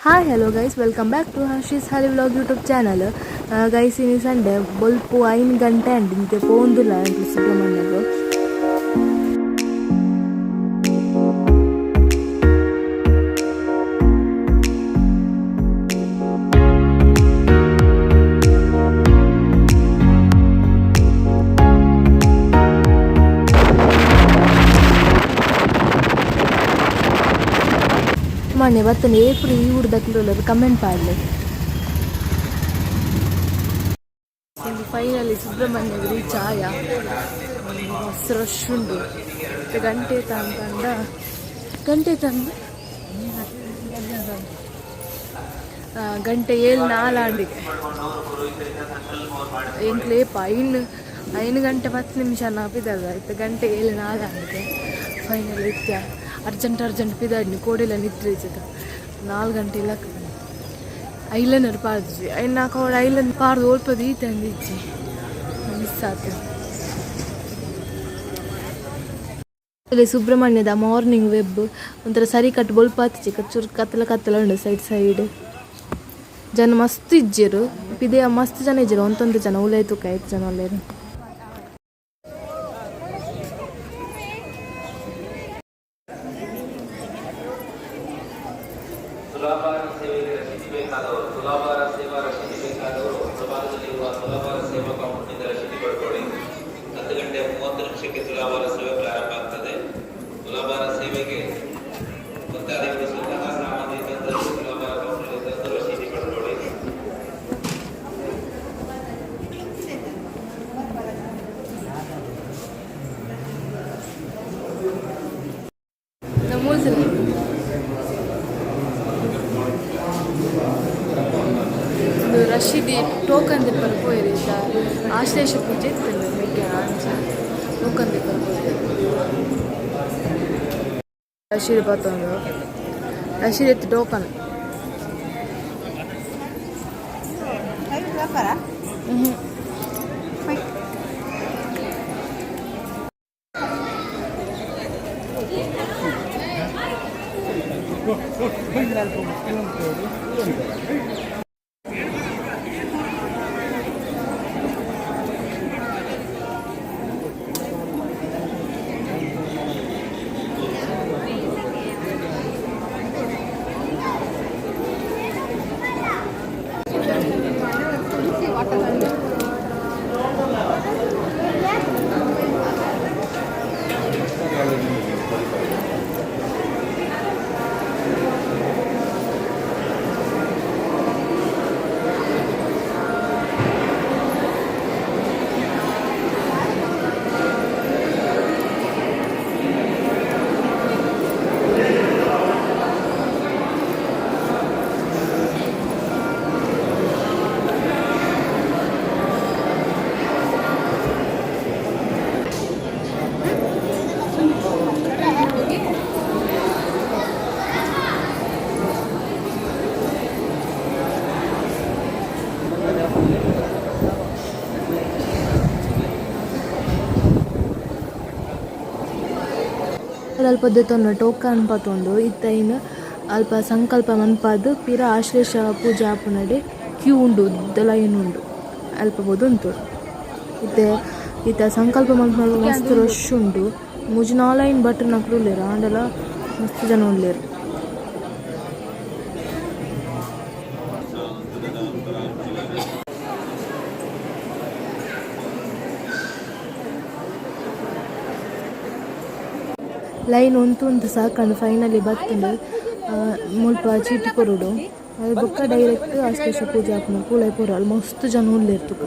Hi hello guys, welcome back to Harshi's Hari vlog YouTube channel. Guys, ಇನಿ Sunday ಬೊಲ್ಪು 5 ಗಂಟೆ ಅಂಡ್ ಇಂತೆ ಪೋಂದುಲ್ಲ ಸುಬ್ರಹ್ಮಣ್ಯಗ್. ಮನೆ ಬತ್ತನೆ ಏಪುರು ಈ ಊರ್ದಕ್ಲು ಕಮೆಂಟ್ ಪಾಡ್ಲೆ. ಫೈನಲಿ ಸುಬ್ರಹ್ಮಣ್ಯ ರೀಚ್ ಆಯ. ಮಸ್ತ್ ರಶ್ ಉಂಡು. ಇತ್ತೆ ಗಂಟೆ ತಂದ ಗಂಟೆ ತಂದು ಗಂಟೆ ಏಳು ನಾಲಾಂಡಿಗೆ. ಎಂಕ್ಲೇಪ ಐನು 5 ಗಂಟೆ 10 ನಿಮಿಷ ಪಿದರ್ದ. ಇತ್ತೆ ಗಂಟೆ ಏಳು ನಾಲಾಂಡಿಗೆ ಫೈನಲ್. ಇತ್ಯ ಅರ್ಜೆಂಟ್ ಅರ್ಜೆಂಟ್ ಪಿದಾಡ್ನಿ, ಕೋಡೆಲ ನಿದ್ರೆ ಇಜ್ಜದ. 4 ಗಂಟೆ ಇಲ್ಲ ಐಲೈನರ್ ಪಾಡ್ದ್ವಿ. ಐನ್ ಕೋಡ ಐಲೈನ್ ಪಾಡ್ದು ಒಲ್ಪದ ಈತಂದಿಜ್ಜಿ, ಮಿಸ್ ಆತು. ಇಲ್ಲಿ ಸುಬ್ರಹ್ಮಣ್ಯದ ಮಾರ್ನಿಂಗ್ ವೆಬ್ ಒಂಥರ ಸರಿ ಕಟ್ ಬೊಲ್ಪಾತಿಜಿ, ಚೂರು ಕತ್ತಲ ಕತ್ತಲ ಉಂಡು. ಸೈಡ್ ಸೈಡ್ ಜನ ಮಸ್ತ್ ಇಜ್ಜೆರು. ಪಿದೆಯ ಮಸ್ತ್ ಜನ ಇಜ್ಜೆರು, ಒಂತೊಂದು ಜನ ಉಲೈ ತೂಕ ಐತ್ ಜನ ಉಲ್ಲೆರ್. ತುಲಾಭಾರ ಸೇವೆಗೆ ರಸೀದಿ ಬೇಕಾದವರು, ತುಲಾಭಾರ ಸೇವಾ ರಸೀದಿ ಬೇಕಾದವರು ಪ್ರಭಾಗದಲ್ಲಿರುವ ತುಲಾಭಾರ ಸೇವಾ ಕೌಂಟರ್ನಿಂದ ರಸೀದಿ ಪಡ್ಕೊಳ್ಳಿ. 10 ಗಂಟೆ 30 ನಿಮಿಷಕ್ಕೆ ತುಲಾಭಾರ ಸೇವೆ ಪ್ರಾರಂಭ ಆಗ್ತದೆ. ತುಲಾಭಾರ ಸೇವೆಗೆ ಭಕ್ತಾದಿಗಳು ಸ್ವತಃ ಸಾಮಗ್ರಿ ತಂದು ತುಲಾಭಾರ ಕೌಂಟರ್ಗೆ ತಂದು ರಸೀದಿ ಪಡ್ಕೊಳ್ಳಿ. ನಮೂಸಿಲ್ಲ. ಒಂದು ರಶೀದಿ ಟೋಕನ್ ದೆಪ್ಪರೆ ಪೋಯೆರ್. ಇತ್ತ ಆಶ್ಲೇಷ ಪೂಜೆ ಇತ್ತುಂಡು ಮೆಗ್ಯ, ಅಂಚ ಟೋಕನ್ ದೆಪ್ಪರೆ ಪೋಯೆರ್. ರಶೀದಿ ಪತ್ತೊಂದು, ರಶೀದಿ ಇತ್ತು ಟೋಕನ್. ಹ್ಞೂ. ಅಲ್ಪ ದೆತ್ತೊಂದು ಟೋಕನ್ ಪತ್ತೊಂದು ಇತ್ತ ಐನ್ ಅಲ್ಪ ಸಂಕಲ್ಪ ಮನ್ಪಾದ್ ಪಿರ ಆಶ್ಲೇಷ ಪೂಜೆ ಆಪುನಡೆ ಕ್ಯೂ ಉಂಡು, ಉದ್ದ ಲೈನ್ ಉಂಡು, ಅಲ್ಪ ಪೋದು ಉಂತೊಡು. ಇತ್ತೆ ಇತ್ತೆ ಸಂಕಲ್ಪ ಮನ್ಪುನಲ್ಪ ಮಸ್ತ್ ರಶ್ ಉಂಡು. ಮೂಜಿ ನಾಲೈನ್ ಭಟ್ರ್ನಕುಲು ಉಲ್ಲೆರ್, ಆಂಡಲ ಮಸ್ತ್ ಜನ ಉಲ್ಲೆರ್. ಲೈನ್ ಉಂತು ಉಂತು ಸಾಕಂಡು ಫೈನಲಿ ಬತ್ತುಂಡು. ಮುಲ್ಪ ಚೀಟಿ ಕೊರೊಡು, ಅದು ಬೊಕ್ಕ ಡೈರೆಕ್ಟ್ ಆಶ್ಲೇಷ ಪೂಜೆ ಆಪುನ ಉಲಾಯಿ ಪೋರ. ಅಲ್ ಮಸ್ತ್ ಜನ ಉಲ್ಲೆರ್ ತುಕ.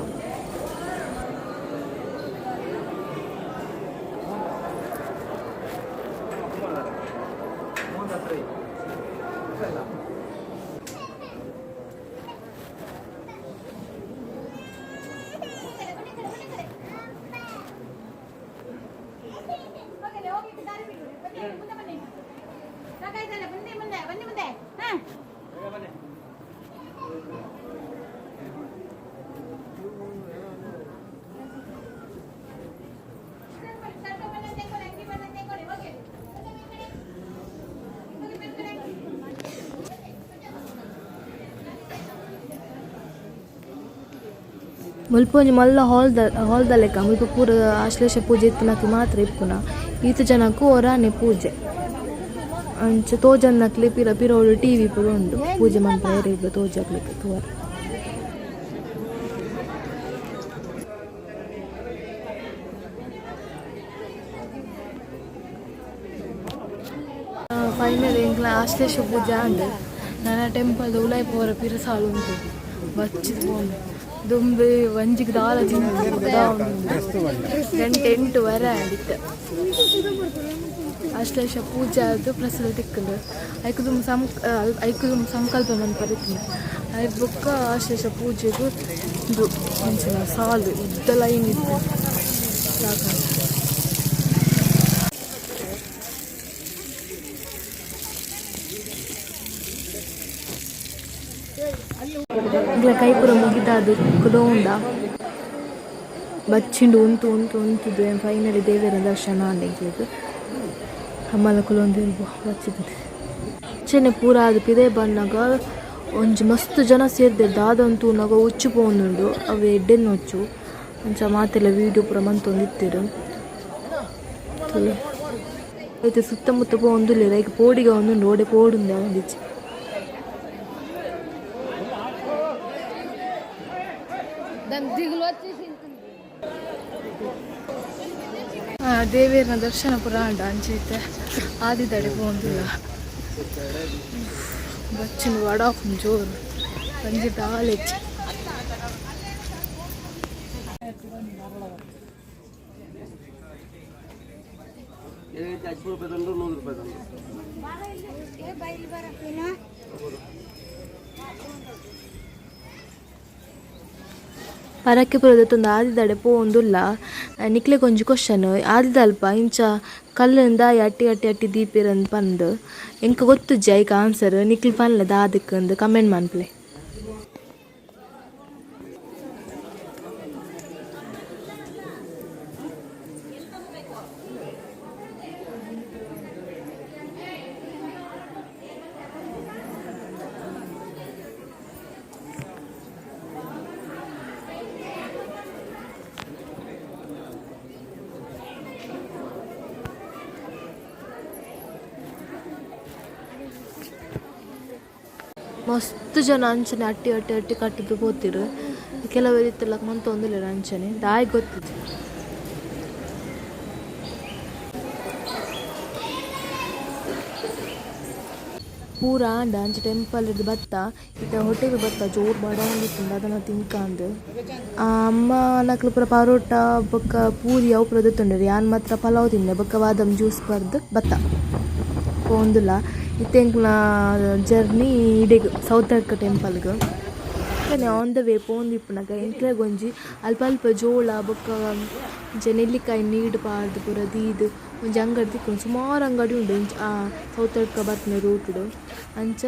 ಮುಂದೆ ಬನ್ನಿ, ಸಾಕಾಯ್ತಲ್ಲ, ಬನ್ನಿ ಮುಂದೆ, ಬನ್ನಿ ಮುಂದೆ. ಹಾ. ಮುಲ್ಪ ಒಂಜಿ ಮಲ್ಲ ಹಾಲ್ ದ ಲೆಕ್ಕ. ಮುಲ್ಪ ಪೂರ ಆಶ್ಲೇಷ ಪೂಜೆ ಇತ್ತಿನಕ್ಲು ಮಾತ್ರ ಇಪ್ಪುನ. ಈತ್ ಜನಕ್ ಒರಾನೆ ಪೂಜೆ. ಅಂಚ ತೋಜನ್ನಕ್ಲೆ ಪಿರ ಪಿರವುಡು ಟಿವಿ ಪೂರ ಉಂಡು. ಪೂಜೆ ಮನ್ಪುನ ಏರೆಗ್ಲ ತೋಜಗ್ಲೆಗ್ ತೂವರೆ. ಫೈನಲ್ ಎಂಕ್ಲ ಆಶ್ಲೇಷ ಪೂಜೆ ಆಂಡ್. ನನ ಟೆಂಪಲ್ ಉಲಾಯಿ ಪೋರ ಪಿರ ಸಾಲು ಉಂಟು. ಬಚ್ಚಿದ್ ಪೋಂಡು. ದುಂಬೆ ಒಂಜಿಗ್ ದಾಲ ಗಂಟೆ 8:30 ಆಂಡ್ ಇತ್ತೆ. ಆಶ್ಲೇಷ ಪೂಜೆ ಆದ್ ಪ್ರಸಾದ ತಿಕ್ಕುಂಡು. ಐಕ್ ದುಂಬು ಸಂ ಐಕ್ ದುಂಬು ಸಂಕಲ್ಪ ಮನ್ಪರೆ ಇತ್ತ್ಂಡ್. ಐರ್ದ್ ಬೊಕ್ಕ ಆಶ್ಲೇಷ ಪೂಜೆಗ್ ಉಂದು ಅಂಚಿನ ಸಾಲು ಉದ್ದ ಲೈನ್ ಇತ್ತ್ಂಡ್, ಸಾಕಾಂಡ್. ಎಂಕ್ಲ ಕೈ ಪೂರ ಮುಗಿದಾದ್ ಕುಲೋಂಡ. ಬಚ್ಚಿಂಡು ಉಂತು ಉಂತು ಉಂತುದು ಫೈನಲಿ ದೇವೆರ್ನ ದರ್ಶನ ಆಂಡ್ ಎಂಕ್ಲೆಗ್. ಅಮ್ಮಲ ಕುಲೊಂದೆರ್ ಬಚ್ಚಿದ್. ಅಂಚನೆ ಪೂರ ಆದ್ ಪಿದಯಿ ಬನ್ನಗ ಒಂಜಿ ಮಸ್ತ್ ಜನ ಸೇರ್ದೆರ್. ದಾದ ತೂನಗ ಉಚ್ಚು ಪೋವೊಂದುಂಡು. ಅವು ಎಡ್ಡೆನ್ ಉಚ್ಚು. ಅಂಚ ಮಾತೆಲ್ಲ ವೀಡಿಯೋ ಪೂರ ಮಂತೊಂದಿತ್ತೆರ್. ತೂಲೆ, ಐತ ಸುತ್ತಮುತ್ತ ಪೋವೊಂದುಲ್ಲೆರ್. ಐಕ್ ಪೋಡಿಗೆ ಆವೊಂದುಂಡು, ಓಡೆ ಪೋವೊಡುಂದು ಆವೊಂದಿಜ್ಜಿ. ದೇವೆರ್ನ ದರ್ಶನ ಪೂರ ಆಂಡ. ಅಂಚ ಇತ್ತೆ ಆದಿದಡೆ ಪೋವೊಂದುಲ್ಲ. ಬಚ್ಚಿನ ವಡಾಪುಂಡು ಜೋರು, ಒಂಜಿ ದಾಲ ಇಜ್ಜಿ. 50 ರೂಪಾಯಿ ತಂದು, 100 ರೂಪಾಯಿ ತಂದು. ಪರಕ್ಕೆ ಪೂರ ದೆತ್ತೊಂದು ಆದಿದಡೆ ಪೋವೊಂದುಲ್ಲ. ನಿಕ್ಲೆಗ್ ಒಂಜಿ ಕ್ವಶನ್, ಆದಿದಲ್ಪ ಇಂಚ ಕಲ್ಲುನ್ ದಾಯೆ ಅಟ್ಟಿ ಅಟ್ಟಿ ಅಟ್ಟಿ ದೀಪೆರ್ ಪಂದ್. ಎಂಕ್ ಗೊತ್ತುಜ್ಜಿ ಐಕ್ ಆನ್ಸರ್. ನಿಕ್ಲ್ ಪನ್ಲೆ ದಾದಕ್ ಅಂದ್, ಕಮೆಂಟ್ ಮನ್ಪುಲೆ. ಮಸ್ತ್ ಜನ ಅಂಚನೆ ಅಟ್ಟಿ ಅಟ್ಟಿ ಅಟ್ಟಿ ಕಟ್ಟುದು ಪೋತೆರ್. ಕೆಲವೆರ್ ಇತ್ತೆರ್ಲಕ ಮಂತೊಂದುಲ್ಲೆರ್ ಅಂಚನೆ, ದಾಯೆ ಗೊತ್ತಿಜ್ಜಿ. ಪೂರ ಆಂಡ. ಅಂಚ ಟೆಂಪಲ್ ರ್ದ್ ಬತ್ತ, ಇತ್ತೆ ಹೋಟೆಲ್ ಬತ್ತ. ಜೋರು ಬಡವೊಂದಿತ್ತುಂಡು, ದಾದನ ತಿನ್ಕಾಂದ್. ಅಮ್ಮ ನಕುಲು ಪೂರ ಪರೋಟ ಬೊಕ್ಕ ಪೂರಿ ಅವು ಪೂರ ದೆತ್ತೊಂಡೆರ್. ಯಾನ್ ಮಾತ್ರ ಪಲಾವ್ ತಿಂದೆ ಬೊಕ್ಕ ಬಾದಾಮ್ ಜ್ಯೂಸ್ ಪರ್ದ್ ಬತ್ತ ಪೋವೊಂದುಲ್ಲ. ಇತ್ತೆ ಎಂಕ್ಲ್ನ ಜರ್ನಿ ಇಡೆಗ್ ಸೌತಡ್ಕ ಟೆಂಪಲ್ಗ್. ಆನ್ ದ ವೇ ಪೋವೊಂದಿಪ್ಪುನಗ ಎಂಕ್ಲೆಗ್ ಒಂಜಿ ಅಲ್ಪ ಅಲ್ಪ ಜೋಳ ಬೊಕ್ಕ ಇಂಚ ನೆಲ್ಲಿಕಾಯಿ ನೀರ್ ಪಾಡ್ದ್ ಪೂರ ದೀದ್ ಒಂಜಿ ಅಂಗಡಿ ತಿಕ್ಕುಂಡು. ಸುಮಾರು ಅಂಗಡಿ ಉಂಡು ಇಂಚ ಸೌತಡ್ಕ ಬರ್ಪುನ ರೂಟುಡು. ಅಂಚ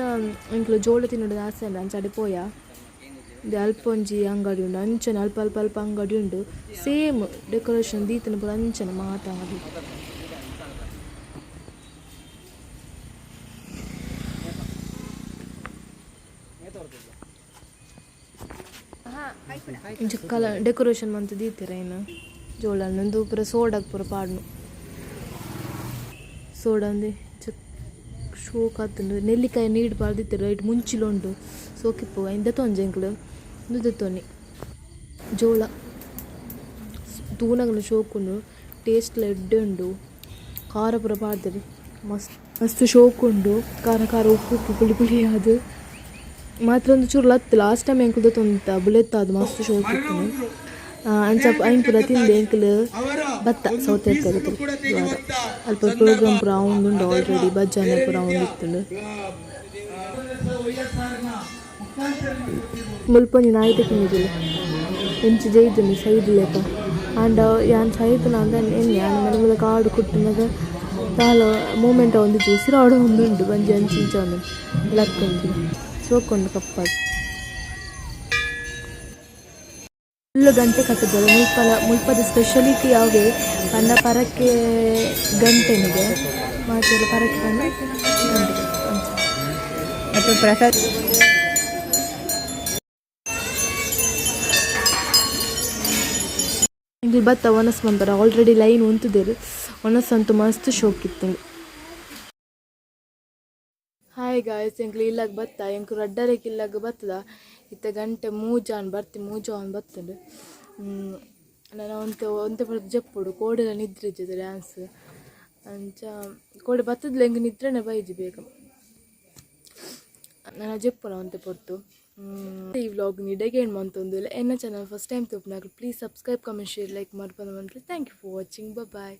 ಎಂಕ್ಲ ಜೋಳ ತಿನೊಡು ಆಸೆ ಆಂಡ್, ಅಂಚ ಅಡೆ ಪೋಯ. ಉಂದು ಅಲ್ಪ ಒಂಜಿ ಅಂಗಡಿ ಉಂಡು. ಅಂಚನೆ ಅಲ್ಪ ಅಲ್ಪ ಅಲ್ಪ ಅಂಗಡಿ ಉಂಡು. ಸೇಮ್ ಡೆಕೊರೇಷನ್ ದೀತಿನ ಪೂರ ಅಂಚನೆ ಮಾತ ಅಂಗಡಿ. ಇಂಚ ಕಲ ಡೆಕೊರೇಷನ್ ಮಂತ್ ದೀತೆರ್ ಐನ್ ಜೋಳನ್. ಉಂದು ಪೂರ ಸೋಡಗ್ ಪೂರ ಪಾಡುನು. ಸೋಡ ಅಂದೆ ಇಂಚ ಶೋಕ್ ಆತುಂಡು. ನೆಲ್ಲಿಕಾಯಿ ನೀರ್ ಪಾಡ್ದಿತ್ತೆರ್, ಐಟ್ ಮುಂಚಿಲ ಉಂಡು. ಸೋಕಿಪ್ಪು ಐನ್ ದೆತೊಂಜೆ ಎಂಕುಲು. ಉಂದು ದೆತೊನಿ ಜೋಳ. ತೂನಗಲ ಶೋಕುಂಡು, ಟೇಸ್ಟ್ ಲ ಎಡ್ಡೆ ಉಂಡು. ಖಾರ ಪೂರ ಪಾಡ್ದೆರ್, ಮಸ್ತ್ ಮಸ್ತ್ ಶೋಕು ಉಂಡು. ಖಾರ ಖಾರ, ಉಪ್ಪು ಉಪ್ಪು, ಪುಳಿ ಪುಳಿ ಆದ್ ಮಾತ್ರ ಒಂದು ಚೂರು ಲತ್ತ್. ಲಾಸ್ಟ್ ಟೈಮ್ ಎಂಕುಲು ದೆತೊಂದಿತ್ತ ಬುಲೆತ್ತಾದ್, ಮಸ್ತ್ ಶೋಕು ಇತ್ತುಂಡು. ಅಂಚ ಐನ್ ಪೂರ ತಿಂದೆ ಎಂಕುಲು ಬತ್ತ ಸೌತಡ್ಕ. ಅಲ್ಪ ಪ್ರೋಗ್ರಾಮ್ ಪೂರ ಆವೊಂದುಂಡು ಆಲ್ರೆಡಿ, ಭಜನೆ ಪೂರ ಆವೊಂದಿತ್ತುಂಡು. ಮುಲ್ಪ ಒಂಜಿ ನಾಯಿ ತಿಕ್ಕುಂಡು, ಎಂಚ ಜೈದುಂಡು ಸೈದ್ ಲೆಕ. ಆಂಡ ಯಾನ್ ಸೈತುನ ಅಂದ್ ಎನ್ನಿ, ಆಂಡ ಮೆಲ್ಲ ಮೆಲ್ಲ ಕಾಡ್ ಕುಟ್ಟುನಗ ದಾಲ ಮೂಮೆಂಟ್ ಆವೊಂದಿಜ್ಜಿ. ಉಸಿರಾಡೊಂದುಂಡು, ಬಂಜಿ ಅಂಚಿ ಇಂಚ ಆವೊಂದುಂಡು. ಲಕ್ಕೊಂದು ಸೋಕುಂಡು ಕಪ್ಪಾದ್. ಫುಲ್ಲ್ ಗಂಟೆ ಕಟ್ಟುದೆರ್ ಮುಲ್ಪಲ. ಮುಲ್ಪದ ಸ್ಪೆಷಾಲಿಟಿ ಅವೇ ಪಂಡ ಪರಕೆ ಗಂಟೆನಿಗೆ ಮಾತೆರ್ಲ ಪರಕೆ ಪಂಡ ಗಂಟೆ ಅಂಚ. ಮತ್ತು ಪ್ರಸಾದ್. ಇಂದು ಬತ್ತ ವನಸ್ ಮನ್ಪರ ಆಲ್ರೆಡಿ ಲೈನ್ ಉಂತುದೆರ್. ವನಸ್ ಅಂತೂ ಮಸ್ತ್ ಶೋಕಿತ್ತುಂಡು. ಹಾಯ್ ಗಾಯ್ಸ್, ಎಂಕ್ಲು ಇಲ್ಲಗ್ ಬತ್ತ. ಎಂಕು ರಡ್ಡರೆಗ್ ಇಲ್ಲಗ್ ಬತ್ತದ. ಇತ್ತೆ ಗಂಟೆ ಮೂಜಾನ್ ಬರ್ತಿ ಮೂಜಾನ್ ಬತ್ತುಂಡು. ನನ ಒಂತೆ ಒಂತೆ ಪೊರ್ತು ಜೆಪ್ಪೊಡು. ಕೋಡೆಲ ನಿದ್ರೆ ಇಜ್ಜದ ಡ್ಯಾನ್ಸ್ ಅಂಚ ಕೋಡೆ ಬತ್ತುದ್ಲ ಎಂಕ್ ನಿದ್ರೆನೆ ಬೈಜಿ ಬೇಗ. ನನ ಜೆಪ್ಪುನ ಒಂತೆ ಪೊರ್ತು. ಈ ವ್ಲಾಗ್ ಇಡೆಗೆ ಎಂಡ್ ಮಂತೊಂದುಲ್ಲೆ. ಎನ್ನ ಚಾನಲ್ ಫಸ್ಟ್ ಟೈಮ್ ತೂಪುನಕುಲು please subscribe, comment, share, like ಮಲ್ಪಂದೆ ಮನ್ಪುಲೆ. Thank you for watching. Bye.